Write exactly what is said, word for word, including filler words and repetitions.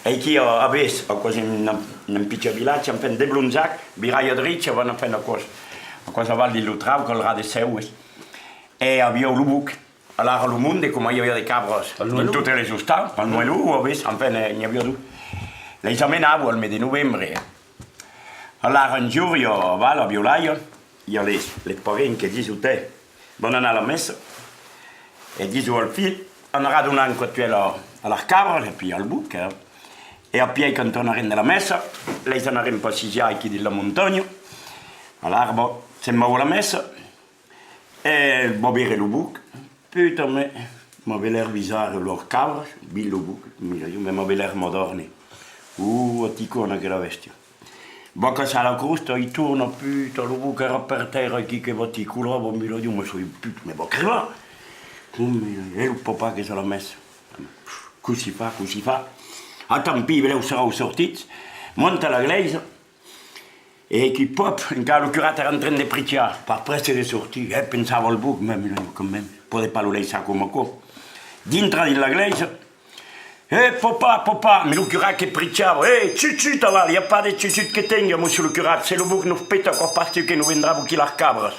E aquí, a, avètz aquò's un, un pichon vilatge, enfin, de Blonzac, virai a drecha, van, enfin, aquò's, aquò's aval dins lo trauc, al ras de Seues. E aviá lo boc. Alara lo monde, coma i aviá de cabras dins totes les ostals, al Moelon, avètz, enfin, eh, n'i aviá dos. Leis amenava al mes de novembre. Alara un jorn, ieu aval, aviá l'aire, i a les, les parents que dison: "Tè, van anar a la messa." E dison al filh: "Anaràs donar un còp d'uèlh a, a las cabras e puèi al boc, eh?" E apuèi, quand tornarem de la messa, leis anarem passejar aquí dins la montanha. Alara, bon, se'n vau a la messa. E va veire lo boc. "Puta, me, m'avè l'aire bizarre, las cabras, vei lo boc, mira, ieu, me, m'avè l'aire modèrne. Uh, a ticona aquela bèstia." Va caçar la crosta, i torna, puta, lo boc èra per tèrra aquí que va ticolar, va, mira, ieu, me soi, puta, me va crebar. Coma, e lo papà qu'es a la messa. Cossí fa, cossí fa? Ah, tant pis, belèu seràn sortits. Monta a la glèisa. E aquí, pòp, encara lo curat èra en tren de prichar, pas prèste de sortir, e pensava al boc: "Mè, mira, quand même, pòde pas lo laissar coma aquò." Dintra dins la glèisa. "E papà, papà", mè lo curat que prichava: "E, chuchut, aval, i a pas de chuchut que tenga, monsieur lo curat, se lo boc nos peta, aquò's pas tu que nos vendràs boquir las cabras."